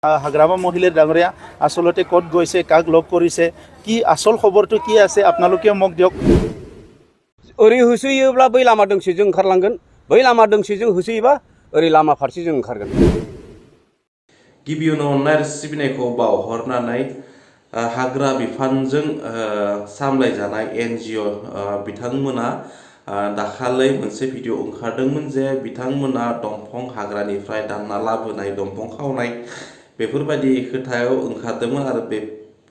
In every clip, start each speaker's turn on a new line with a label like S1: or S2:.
S1: হাগ্ৰামা মহিলাৰ ডাঙৰীয়া আসলতে ক'ত গৈছে, কাক লগ কৰিছে, কি আসল খবৰটো কি আছে আপোনালোকেও মোক দিয়ক।
S2: ओरै होसोयोब्ला बै लामा दोंसेजों ओंखारलांगोन, बै लामा दोंसेजों होसोयोबा ओरै लामा फारसेजों ओंखारगोन।
S3: गिबियावनो अननाय आरो सिबिनायखौ बावहरनानै हाग्रा बिफानजों सामलायजानाय NGO बिथांमोना दाखालै मोनसे भिडिअ ओंखारदोंमोन जे बिथांमोना दंफां हाग्रानिफ्राय दानना लाबोनाय दंफां खावनाय बेफोरबायदि खोथायाव ओंखारदोंमोन आरो बे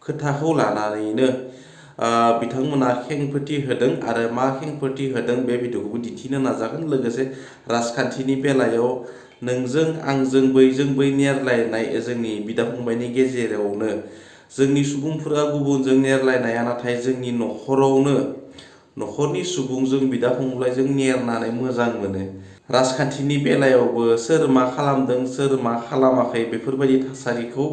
S3: खोथाखौ लानानैनो बिथांमोना खेंफोरथि होदों आरो मा खेंफोरथि होदों बे भिडिअखौबो दिन्थिनो नाजागोन। लोगोसे राजखान्थिनि बेलायाव नोंजों आंजों बैजों बै नेरलायनाय जोंनि बिदा फंबायनि गेजेरावनो जोंनि सुबुंफोरा गुबुनजों नेरलायनाया नाथाय जोंनि न'खरावनो न'खरनि सुबुंजों बिदा फंबायजों नेरनानै मोजां मोनो। राजखान्थिनि बेलायावबो सोर मा खालामदों सोर मा खालामाखै बेफोरबायदि थासारिखौ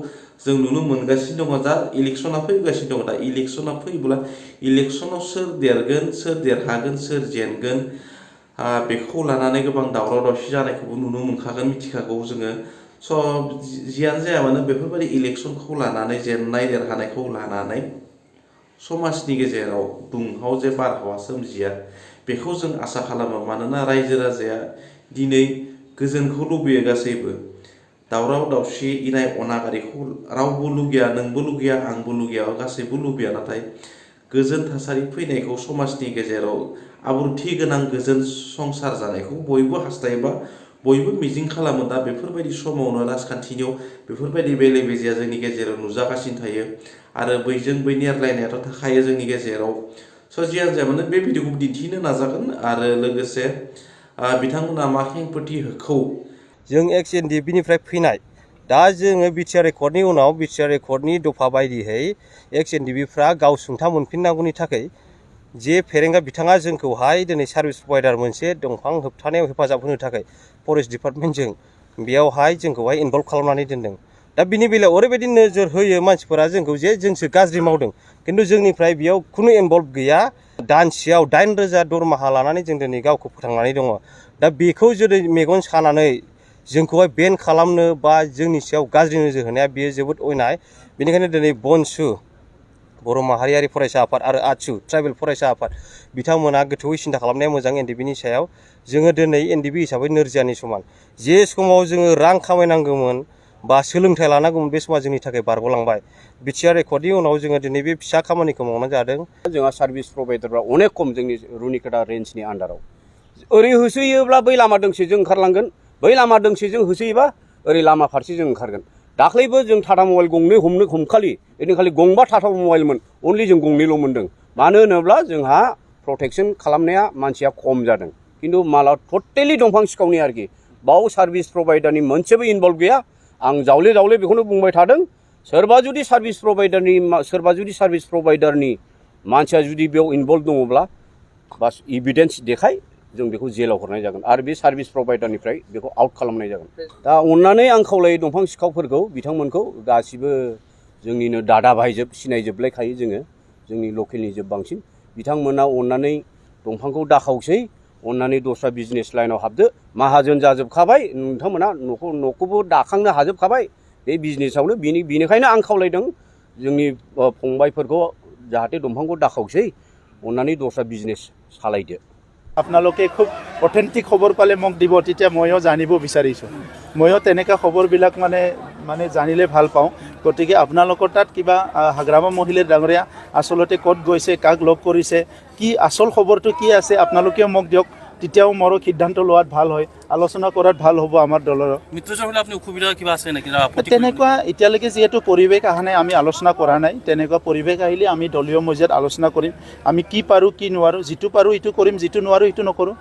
S3: जों नुनो मोनगासिनो दङ। दा इलेक्सना फैगासिनो दङ। दा इलेक्सना फैब्ला इलेक्सनाव सोर देरगोन, सोर देरहागोन, सोर जेनगोन बेखौ लानानै गोबां दावराव दावसि जानायखौबो नुनो मोनखागोन, मिथिखागौ जोङो। जियानो जाया मानो बेफोरबायदि इलेक्सनखौ लानानै जेननाय देरहानायखौ लानानै समाजनि गेजेराव दुंहाव जे बारहावा सोमजिया बेखौ जों आसा खालामो। मानोना रायजो राजाया दिनै गोजोनखौ लुबैयो, गासैबो दावराव दावसि इनाय अनागारिखौ रावबो लुगैया, नोंबो लुगैया आंबो लुगैया, गासैबो लुगैया। नाथाय गोजोन थासारि फैनायखौ समाजनि गेजेराव आब्रुथि गोनां गोजोन संसार जानायखौ बयबो हास्थायोबा बयबो मिजिं खालामो। दा बेफोरबायदि समावनो राजखान्थिनियाव बेफोरबायदि बेले बेजेया जोंनि गेजेराव नुजागासिनो थायो आरो बैजों बै नेरलायनायाथ' थाखायो जोंनि गेजेराव। जियानो जाया मानो बे भिडिअखौ दिन्थिनो नाजागोन आरो लोगोसे बिथांमोना मा खेंफोरथि होखौ
S4: जों एक्स NDBनिफ्राय फैनाय दा जोङो बिटिआर रेकर्डनि उनाव बिटिआर रेकर्डनि दफा बायदियै एक्स NDBफ्रा गाव सुंथा मोनफिननांगौनि थाखाय जे फेरेंगा बिथाङा जोंखौहाय दिनै सार्भिस प्रभाइडार मोनसे दंफां होबथानायाव हेफाजाब होनो थाखाय फरेस्ट डिपार्टमेन्टजों बेयावहाय जोंखौहाय इनभल्भ खालामनानै दोनदों। दा बिनि बेलायाव ओरैबायदि नोजोर होयो मानसिफोरा जोंखौ जे जोंसो गाज्रि मावदों, खिन्थु जोंनिफ्राय बेयाव खुनु इनभल्भ गैया। दानसेयाव 8,000 दरमाहा लानानै जों दिनै गावखौ फोथांनानै दङ। दा बेखौ जुदि मेगन सानानै जोंखौहाय बेन खालामनो बा जोंनि सायाव गाज्रि नोजोर होनाया बेयो जोबोद अयनाय। बेनिखायनो दिनै बनसु बर' माहारियारि फरायसा आफाद आरो आसु ट्राइबेल फरायसा आफाद बिथांमोना गोथौयै सिन्था खालामनाया मोजां NDBनि सायाव। जोङो दिनै NDB हिसाबै नोरजियानि समान। जे समाव जोङो रां खामायनांगौमोन बा सोलोंथाइ लानांगौमोन बे समा जोंनि थाखाय बारग'लांबाय। बिटिआर रेकर्डनि उनाव जोङो दिनै बे फिसा खामानिखौ मावनाय जादों।
S2: जोंहा सार्भिस प्रभाइडारफ्रा अनेक खम जोंनि रुनिकाटा रेन्जनि आन्दाराव। ओरै होसोयोब्ला बै लामा दोंसेजों ओंखारलांगोन, बै लामा दोंसेजों होसोयोबा ओरै लामा फारसेजों ओंखारगोन। दाख्लैबो जों टाटा मबाइल गंनै हमखालि ओइदिनखालि गंबा टाटा मबाइलमोन, अनलि जों गंनैल' मोनदों। मानो होनोब्ला जोंहा प्रटेक्सन खालामनाया मानसिया खम जादों। खिन्थु माला टटेलि दंफां सिखावनि आरोखि बाव सार्भिस प्रभाइडारनि मोनसेबो इनभल्भ गैया। आं जावले जावले बेखौनो बुंबाय थादों, सोरबा जुदि सार्भिस प्रभाइडारनि मानसिया जुदि बेयाव इनभल्भ दङब्ला बास इभिडेन्स देखाय, जों बेखौ जेलाव हरनाय जागोन आरो बे सार्भिस प्रभाइडारनिफ्राय बेखौ आउट खालामनाय जागोन। दा अननानै आं खावलायो दंफां सिखावफोरखौ, बिथांमोनखौ गासिबो जोंनिनो दादा भाइजोब सिनायजोबलायखायो जोङो, जोंनि लकेलनि जोब बांसिन। बिथांमोना अननानै दंफांखौ दाखावसै, अननानै दस्रा बिजनेस लाइनाव हाबदो। माहाजोन जाजोबखाबाय नोंथांमोना, न'खौबो दाखांनो हाजोबखाबाय बे बिजनेसावनो। बेनिखायनो आं खावलायदों जोंनि फंबायफोरखौ जाहाथे दंफांखौ दाखावसै, अननानै दस्रा बिजनेस सालायदो।
S1: আপোনালোকে খুব অথেণ্টিক খবৰ পালে মোক দিব, তেতিয়া ময়ো জানিব বিচাৰিছোঁ। ময়ো তেনেকুৱা খবৰবিলাক মানে জানিলে ভাল পাওঁ। গতিকে আপোনালোকৰ তাত কিবা হাগ্ৰামা মহিলাৰ ডাঙৰীয়া আচলতে ক'ত গৈছে, কাক লগ কৰিছে, কি আসল খবৰটো কি আছে আপোনালোকেও মোক দিয়ক। তেতিয়াও মোৰো সিদ্ধান্ত লোৱাত ভাল হয়, আলোচনা কৰাত ভাল হ'ব আমাৰ দলৰ। তেনেকুৱা এতিয়ালৈকে যিহেতু পৰিৱেশ অহা নাই, আমি আলোচনা কৰা নাই। তেনেকুৱা পৰিৱেশ আহিলে আমি দলীয় মজিয়াত আলোচনা কৰিম। আমি কি পাৰোঁ কি নোৱাৰোঁ, যিটো পাৰোঁ ইটো কৰিম, যিটো নোৱাৰোঁ ইটো নকৰোঁ।